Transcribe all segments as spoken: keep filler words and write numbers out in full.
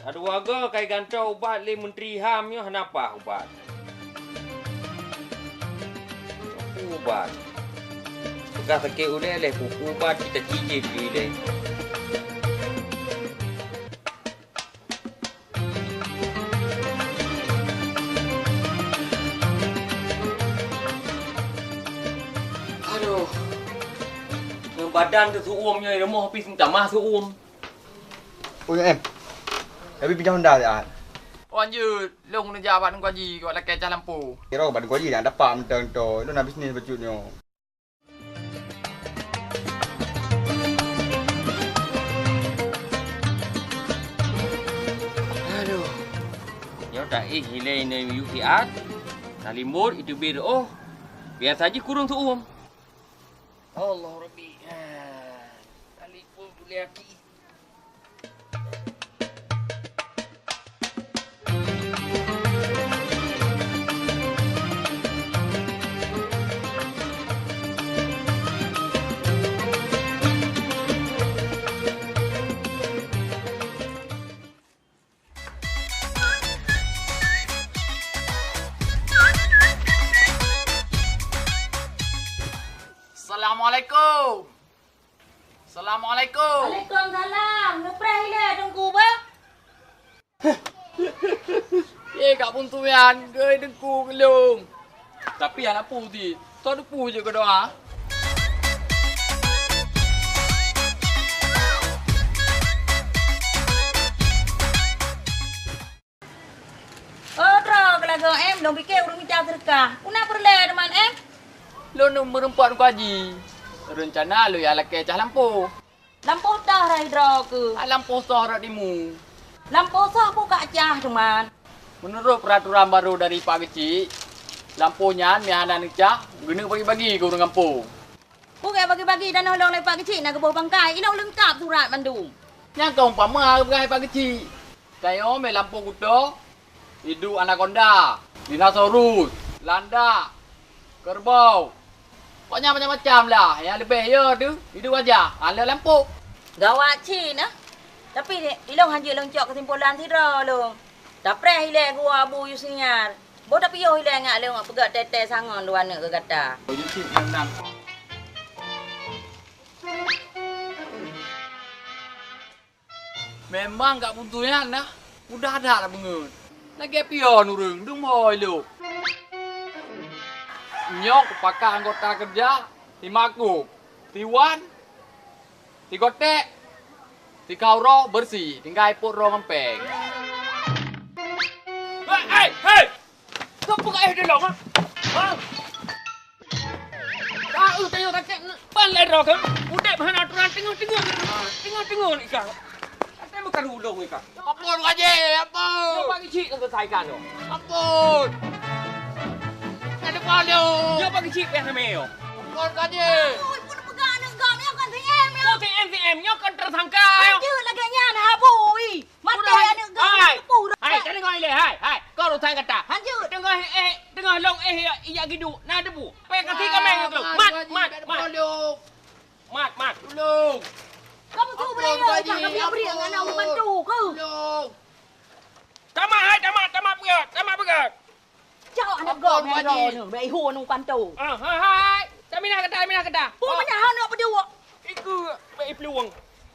Aduh, agoe kai gantoe ubat lé Menteri HAM nyoe hana paih ubat. Ubat. Peugah sakét ulèe lé, ubat kita cijép jih lé. Aduh. Ngon badan teusu'uem nyoe, rumoh pih tamah su'uem. Oi, em. Tapi pinjam Honda siat. Oh, anjir, lôn neujak bak Teungku Haji, bak lakèe cah lampôh. Kira bak Teungku Haji nak dapat mantong to. Lôn na bisnis bacut nyoe. Aduh. Nyoe taéh ilèe neu yue siat. Talimbot iteubiet oh. Biasa jih kureueng su'uem. Allah Rabbi. Ah, talimbot ulèe aki. Assalamualaikum. Assalamualaikum. Waalaikumsalam. Neupreh ilèe Teungku beuh? Eh, Kak Puntu nyan, geuh Teungku geulong. Tapi hana peue cit. Soe teupeu jeuet keu doa. Oh, droe keu lagoe em, lôn piké ureueng mita seudeukah. Peue na peureulèe teuma em? Lôn meureumpok Teungku Haji. Reuncana lôn jak lakèe cah lampôh. Lampôh toh rhah droe keuh? Ah, lampôh soh rot timu. Lampôh soh peue kacah teuma? Meunurot peuraturan barô dari Pak Geuchik, lampôh nyan meuhana neucah, geuneuk bagi-bagi keu ureueng gampông. Peue keu bagi-bagi tanoh lôn lé Pak Geuchik na geuboh bangkai, ilôn leungkap surat mandum. Nyan ka umpama geupeugah Pak Geuchik. Tanyoe mé lampôh kuto, iduek anakonda, dinosaurus, landak, kerbau. Pokoknya macam-macam lah. Nyang leubeh yo teuh, iduek gajah, han lé lampôh. Gawat cit nah. Tapi ilôn hanjeuet lôn cok keusimpulan sidroe lôn. Tapreh ilèe geuwoe Abu Yusniar. Boh tapiôh ilèe ngat lôn peugöt tètè sangon dua aneuk keu gata. Memang Kak Puntu nyan nah, mudah that tapeungeut. Lagèe pion ureueng, dum hôi lôn. Nyoe kupakat anggota keureuja, si Makub, si Wan, si Gotek, si Kauro beureusi, tinggai pot droe ngon péng. Hei, hei, hei! Soe peugah eh dilong, ha? Ha? Taeu tanyoe sakét, ban lé droe keuh. Udép hana aturan, teungoh-teungoh, teungoh-teungoh ni kah. Até meukaru ulôn ni kah. Ampôn, Haji, ampôn. Nyoe Pak Geuchik nyang selesaikan nyoe. Ampôn. Nyang depan nyoe. Nyoe Pak Geuchik payah ramé nyoe. Ampôn, Haji. Ui, peue neupeugah aneuk gam nyoe kon C M nyoe. Oh, C M, C M, nyoe kon tersangka nyoe. Hanjeuet lagèe nyan, ha, bui. Maté aneuk gam, hai, teupeu hai, dah. Hai, tadeungoe ilèe, hai, hai. Kon urusan gata. Hanjeuet. Teungoh, eh, teungoh lôn, eh, ijak giduek, na debu. Payah kasih kamèng tu. Mat, mat, mat. Mat, mat. Tulông. Kamu tu ampôn, beraya, Haji, kamu yang beri ampôn. Anak orang tu ke? Tulông. Tamat, hai, tamat, tamat peugöt, tamat peugöt. Cok aneuk gam nyoe, Haji. Bèk ihon u pantu. Ah, hai, hai, hai. Taminah gata, taminah gata. Peue meunyoe hana peue jaweueb? Ikeu bèk iplueng.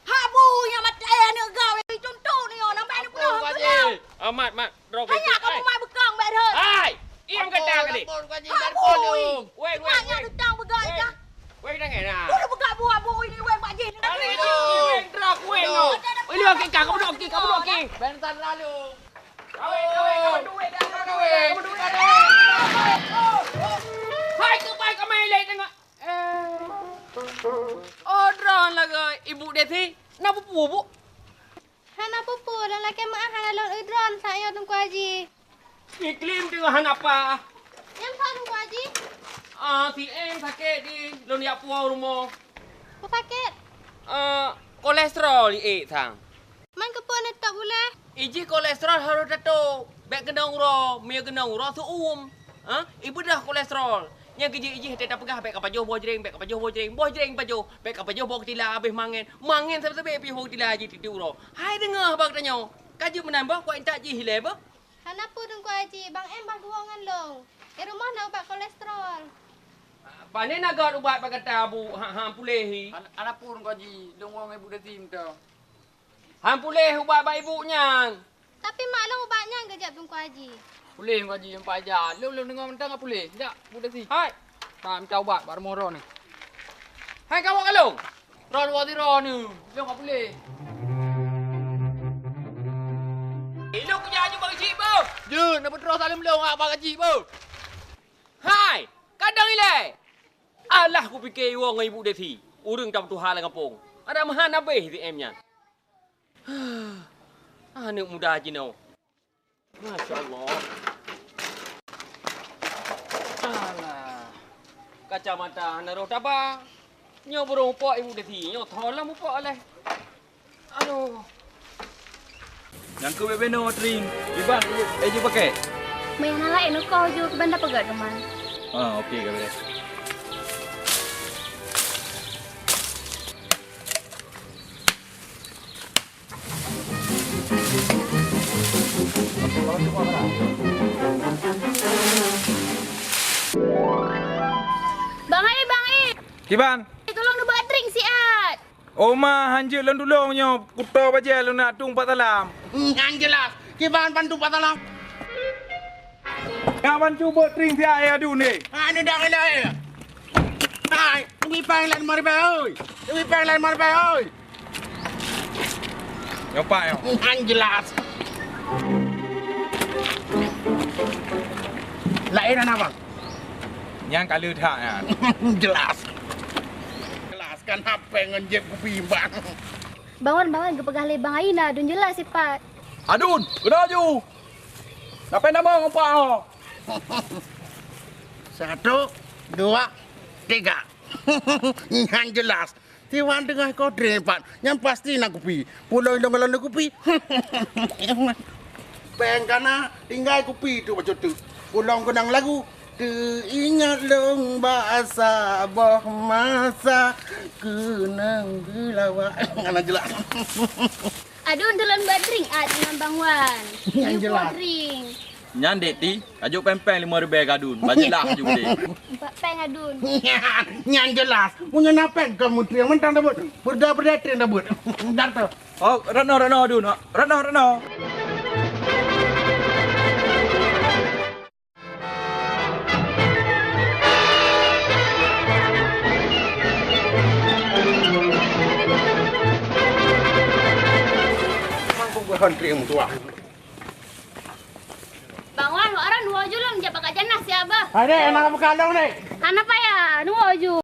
Ha, bui nyang maté aneuk gam, ituntu nyoe, nampak aneuk peunoh. Ampôn, Haji. Ah, mat, mat. Droe. Hanya kamu mai beukang bèk rhot. Hai, ieng gata tadi. Ampôn, Haji. Ha, bui. Weh, weh, weh. Mak nyang tutang beugah dah. Weh, jangan nah. Udah buka buah bui ni, weh, Pak Ji. Ada itu, weh, drop, weh, no. Weh, lu okey, kamu dok okey, kamu dok okey. Bentar lalu. Kawin, kawin, kawin duit dah, kawin duit, kawin duit dah. Hai, keubai kami lé tengok. Eh. Oh, droen lagèe Ibu Desi. Na peue-peue, Bu? Hana peue-peue, lôn lakèe meu'ah hana lôn eu droen, sa nyoe Teungku Haji. Iklim teungoh hana paih. Nyang sa Teungku Haji? Ah, si Eng sakét di lôn jak puwoe rumoh. Peue sakét? Ah, kolesterol iék sang. Man keupeue neutôb ulèe? Ijih kolesterol harôh tatôb. Bèk keunong uroe, meunyoe keunong uroe seuuem. Ha? Ibeudôh kolesterol. Nyang keujeuet ijih teutab peugah bèk kapajoh boh jreng, bèk kapajoh boh jreng, boh jreng pajoh, bèk kapajoh boh keutila habéh mangen. Mangen sabe-sabe piôh boh keutila jih tiep-tiep uroe. Hai deungoe haba geutanyoe. Ka jeuet meunan boh, kok intat jih ilée boh? Hana peue Teungku Haji, Bang Em bah geuwoe ngon lôn. Di rumoh na ubat kolesterol. Pane na göt ubat bak gata bu, ha, han puléh hi? Hana, hana peue Teungku Haji, lôn woe ngon Ibu Desi mantong. Han puléh ubat bak ibu nyan. Tapi mak lôn ubat nyan geujak Teungku Haji. Puléh Teungku Haji, empat jam. Lôn, lôn deungoe mantong ka puléh. Jak, Bu Desi. Hai. Ka mita ubat bak rumoh droeneuh. Hai, ka woe ka lôn. Droeneuh woe sidroeneuh. Lôn ka puléh. Eh, lôn kujak aju bak keuchik, beuh. Jeuet, na peutroh saleuem lôn, ah, bak keuchik, beuh. Hai, kadang ilée. Alah kupike iwoe ngon Ibu Desi. Ureuëng tapeutuha lam gampông. Ada meuhan habéh si Em nyan. Aneuk muda jinoe. Masya Allah. Alah. Kacamata hana roh taba. Nyoe burông upok Ibu Desi, nyoe tho lom upok leh. Aduh. Nyang keu bebe no tring. Iban, eh, jeuet pakai. Meuh hana laén ukoh ju keu banda peugöt keuman. Ah, okey, ka beres. Bang Ai, Bang Ai. Kiban? Tulông neubeuet drink siat. Oma, hanjeuet lôn tulông nyoe, kuto bajée lôn nak tueng pat salam. Nyan jeulaih. Kiban ban tueng pat salam. Nyan ban cuba tring siat, eh, adun, eh. Ha, ni dah kena, eh. Hai, teubi péng laén limong ribèe, oi. Teubi péng laén limong ribèe, oi. Nyoe pat, nyoe. Nyan jeulaih. Laén hana, Bang? Nyan ka le that nyan. Jeulaih. Jeulaih kan hapéng ngon jép kupi, Bang. Bang Wan, Bang Wan, geupeugah lé Bang Ai na adun jeulaih sipat. Adun, keunoe ju. Napée nama ngon pat ho? Satu, dua, tiga. Nyan jeulaih. Siwan teungoh iko drink pat, nyan pasti na kupi. Pulông ilông galon kupi. Péng ka na, tinggai kupi tu bacut teuk. Pulông keunong lagu. Teuingat lôn bak saboh masa keunong geulawa. Hana jeulaih. Adun tulông beuet drink at ngon Bang Wan. Nyan jeulaih. Drink. Nyan dek ti, kajok péng-péng limong ribèe keu adun. Bajeulaih aju deh. Empat péng adun. Nyan, nyan jeulaih. Meunyoe na péng kon meutrieng mantong tabeuet. Peureudèe-peureudèe trieng tabeuet. Dar tu. Oh, rot noh, rot noh adun. Rot noh, rot noh. Mang kong bukan trieng tuah. Bang Wan, wak ran woe ju lom jak bak Kak Janah siat bah. Hai dek, hana buka lôn dek. Hana payah, nu woe ju.